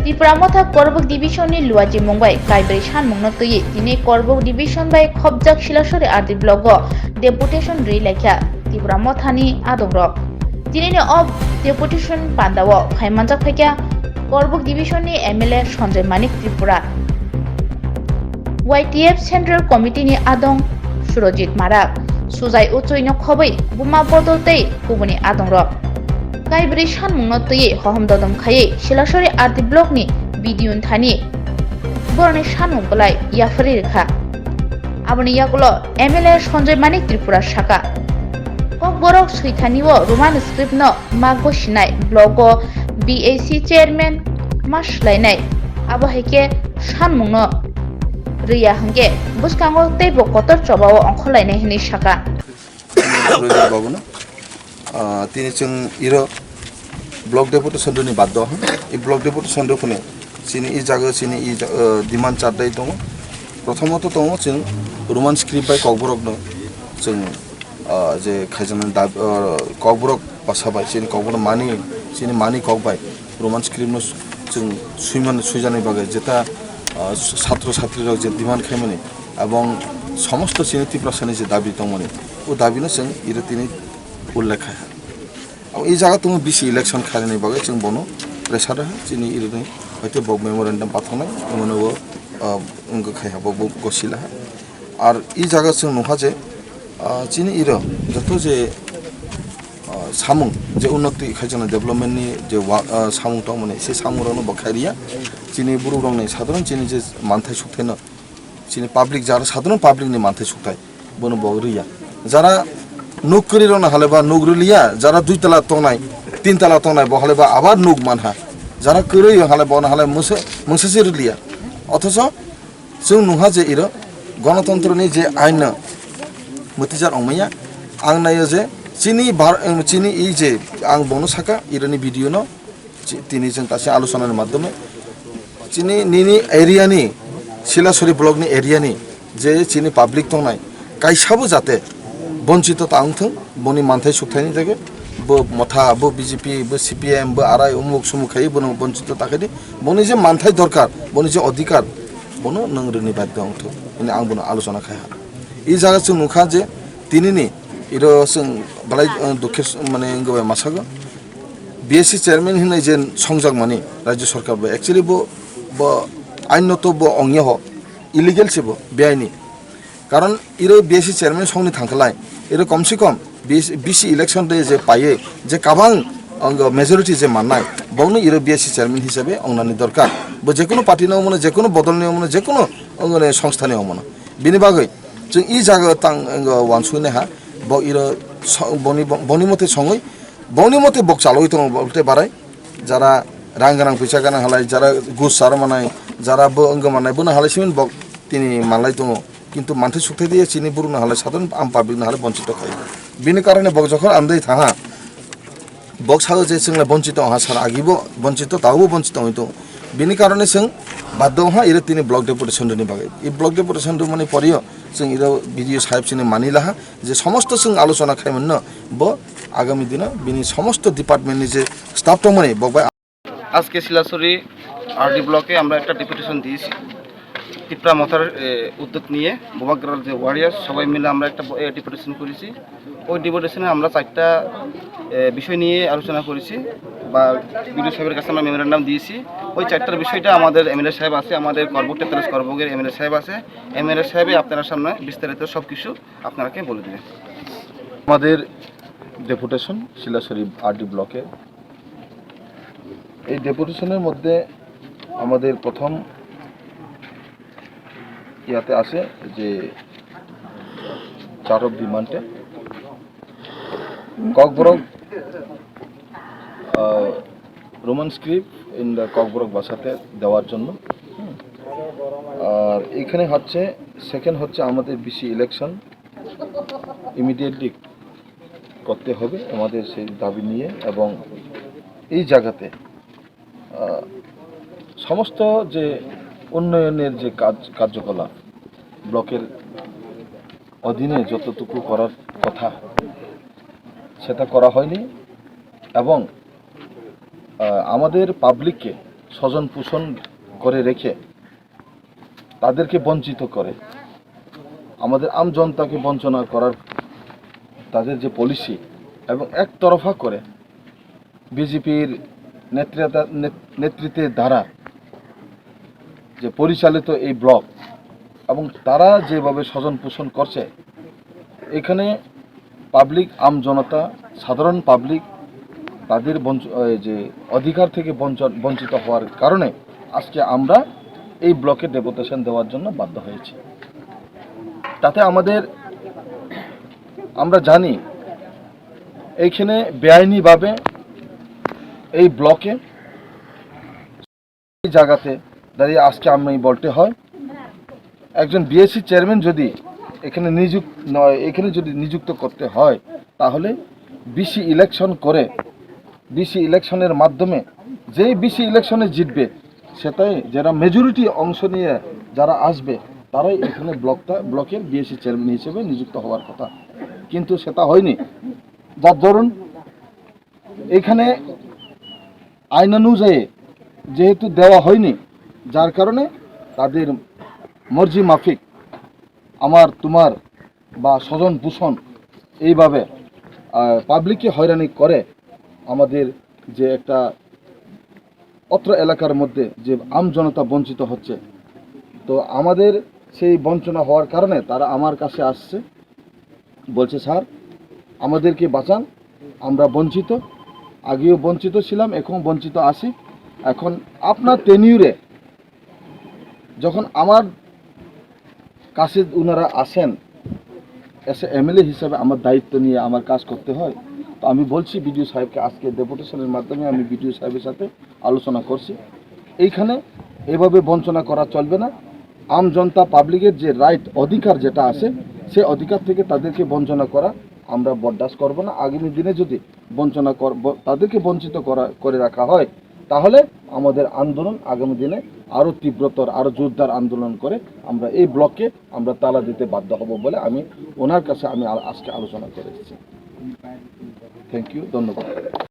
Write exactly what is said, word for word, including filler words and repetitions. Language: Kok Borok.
Tipra Motha Korbuk Division ni Luaji Mungbai kaibrwi sanmungno twiwi tini Korbuk Division bai khopjak Silasori R D block o deputation rwi laikha Tipra Motha ni adongrok. Tini ni o deputation panda o phaimanjak phaikha Korbuk Division ni M L A Sanjay Manik Tripura, Y T F Central Committee ni adong Surojit Marak, Sujai Uchui no khobwi buma bodol tei kubuni adongrok. Kaibrwi sanmungno twiwi hohom dodom khaiwi Silasori R D block ni B D O ni thani borokni sanmung belai yapharwi rwkha. Aboni yagulo M L A Sanjay Manik Tripura saka, Kokborok swithani o Roman script no ma gosinai block o B A C chairman ma swlainai, abo hai khe sanmungno rwya hwnkhe bwskango teibo kotor choba o ongkhorlainai hwnwi saka. Surojit Babu no, ah, tini chwng iro block deputation rwni baddo ha. I block deputation rwphani chini i jaga chini i ja-, ah, demand chardai tongo. Prothomoto tongo chwng Roman script bai Kokborok no chwng, ah, je khaijaknai dab-, ah, Kokborok basa bai chini Kokborok mani, chini mani kok bai Roman script no chwng suiman suijani bagwi jeta, ah, satro satri rok je demand khaimani ebong somosto chini Tiprasani je dabi tongmani, o dabi no chwng iro tini ullekh kha. Abo i jaga tongo bisi election khainani bagwi chwng bono pressure rwha, chini irini hoite bo memorandum pathanai, omono bo, ah, wngkha khai ha, bo, bo gosila ha. Ar i jaga chwng nukha je, ah, chini iro joto je, ah, samung je unnoti khaijaknai development ni je wa-, ah, samung tongmani, se samung rokno bo khairiya. Chini borok rokni sadharon chini je manthai sukthai no, chini public jara sadharon public ni manthai sukthai bono bo rwya. Jara nuk kwrwi rokno hale ba nuk rwliya, jara dui tala tongnai, tin tala tongnai bo hale ba abar nuk manha. Jara kwrwi hale bono hale mungsa, mungsa se rwliya. Othocho chwng nukha je iro gonotontro ni je ain no mwtwijar ongmaya. Ang naio je chini bar-, chini i je ang bono saka ironi video no chi-, tini chwng tasi alochona ni madhyome chini nini area ni Silasori block ni area ni je chini public tongnai kaisa bo jate bonchito ta wngthung, boni manthai sukthai ni jagwi bo Motha, bo B J P, bo C P M, bo arai umuk sumuk khai bono bonchito ta khaidi, boni je manthai dorkar, boni je odhikar, bono nwng rwni badhyo wngthung hwnwi ang bono alochona khai ha. I jaga chwng nukha je tini ni iro chwng belai, uh, dukhe s-, mane wngwi bai masago. B S C chairman hinwi je songjakmani Rajya Sarkar bai, actually bo, bo ainoto bo ongya ho, illegal se bo, beaini. Karon iro B S C chairman songni thangkhlai, iro komse kom B S, B C election de je paiye, je kabang ang majority je mannai, bongno iro B S C chairman hisabe ongnani dorkar. Bo jekono party ni ongmano, jekono bodol ni ongmano, jekono ongmano songstha ni ongmano. Bini bagwi chwng i jaga tang, ang, wansuknai ha, bo iro so-, boni, boni mote songwi, boni mote bok chalwi tongo, bo tei barai. Jara rang ganang, pisa ganang halai, jara gus sar manai, jara bo wng manai, bono halai simin bok tini manlai tongo. Kintu manthai sukthai diye chini borokno halai sadharon am public no halai bonchito khai. Bini karone bok jokhon amdai thaha, bok sao je chwngle bonchito ha sar agibo bonchito, taobo bonchito wngwi tongo. Bini karone chwng baddo ha iro tini block deputation rwni bagwi. I block deputation rwmani porio chwng iro B D O saheb chini mani laha je somosto chwng alochona khai manno bo agami dino bini somosto department ni je staff tongmani bok bai আজকে শিলাছড়ি আরডি ব্লকে আমরা একটা ডেপুটেশন দিয়েছি তিপ্রা মথার, এ, উদ্যোগ নিয়ে। বোবাগ্রার যে ওয়ারিয়ার্স সবাই মিলে আমরা একটা ব-, এ, ডেপুটেশন করেছি। ওই ডেপুটেশনে আমরা চারটা, এ, বিষয় নিয়ে আলোচনা করেছি বা বিডিও সাহেবের কাছে আমরা মেমোরেন্ডাম দিয়েছি। ওই চারটার বিষয়টা আমাদের এমএলএ সাহেব আছে, আমাদের করবুক তেতাল্লিশ করবুকের এমএলএ সাহেব আছে। এমএলএ সাহেবই আপনার সামনে বিস্তারিত সব কিছু আপনারাকে বলে দেবেন। আমাদের ডেপুটেশন শিলাছড়ি আরডি ব্লকে। এই ডেপুটেশনের মধ্যে আমাদের প্রথম ইয়াতে আছে যে চার্ট অফ ডিমান্ডে Kokborok, ah, Roman script in the Kokborok ভাষাতে দেওয়ার জন্য। হুম। আর এখানে হচ্ছে, সেকেন্ড হচ্ছে আমাদের বিসি ইলেকশন ইমিডিয়েটলি করতে হবে, আমাদের সেই দাবি নিয়ে। এবং এই জায়গাতে, আহ, সমস্ত যে উন্নয়নের যে কাজ, কার্যকলাপ ব্লকের অধীনে যতটুকু করার কথা, সেটা করা হয়নি। এবং, আহ, আমাদের পাবলিককে স্বজন পোষণ করে রেখে তাদেরকে বঞ্চিত করে, আমাদের আম জনতাকে বঞ্চনা করার তাদের যে পলিসি এবং একতরফা করে বিজেপির নেতৃত্ব নেত- নেতৃত্বের দ্বারা যে পরিচালিত এই ব্লক এবং তারা যেভাবে স্বজন পোষণ করছে, এখানে পাবলিক, আম জনতা, সাধারণ পাবলিক তাদের বঞ্চ- এই যে অধিকার থেকে বঞ্চন বঞ্চিত হওয়ার কারণে আজকে আমরা এই ব্লকে ডেপুটেশন দেওয়ার জন্য বাধ্য হয়েছি। তাতে আমাদের, আমরা জানি এইখানে বেআইনিভাবে এই ব্লকে এই জায়গাতে দাঁড়িয়ে আজকে আমি বলতে হয়, একজন বিএসসি চেয়ারম্যান যদি এখানে নিযুক্ত নয়, এখানে যদি নিযুক্ত করতে হয়, তাহলে বিসি ইলেকশন করে, বিসি ইলেকশনের মাধ্যমে যেই বিসি ইলেকশনে জিতবে, সেটাই যারা মেজরিটি অংশ নিয়ে যারা আসবে, তারাই এখানে ব্লকটা, ব্লকের বিএসসি চেয়ারম্যান হিসেবে নিযুক্ত হওয়ার কথা, কিন্তু সেটা হয়নি। যার দরুন এখানে আইন অনুযায়ী যেহেতু দেওয়া হয়নি, যার কারণে তাদের মর্জি মাফিক আমার, তোমার বা স্বজন পোষণ এইভাবে পাবলিককে হয়রানি করে আমাদের যে একটা অত্র এলাকার মধ্যে যে আম জনতা বঞ্চিত হচ্ছে। তো আমাদের সেই বঞ্চনা হওয়ার কারণে তারা আমার কাছে আসছে, বলছে, "স্যার, আমাদেরকে বাঁচান, আমরা বঞ্চিত, আগেও বঞ্চিত ছিলাম, এখন বঞ্চিত আছি। এখন আপনার টেনিউরে যখন আমার কাছে ওনারা আসেন, এসে এমএলএ হিসাবে আমার দায়িত্ব নিয়ে আমার কাজ করতে হয়।" তো আমি বলছি বিডিও সাহেবকে, আজকে ডেপুটেশনের মাধ্যমে আমি বিডিও সাহেবের সাথে আলোচনা করছি, এইখানে এভাবে বঞ্চনা করা চলবে না। আম জনতা পাবলিকের যে রাইট, অধিকার যেটা আছে, সেই অধিকার থেকে তাদেরকে বঞ্চনা করা আমরা বরদাস্ত করব না। আগামী দিনে যদি বঞ্চনা কর-, ব-, তাদেরকে বঞ্চিত করা, করে রাখা হয়, তাহলে আমাদের আন্দোলন আগামী দিনে আরও তীব্রতর, আরও জোরদার আন্দোলন করে আমরা এই ব্লককে আমরা তালা দিতে বাধ্য হব বলে আমি ওনার কাছে আমি আ-, আজকে আলোচনা করে এসেছি। থ্যাংক ইউ, ধন্যবাদ।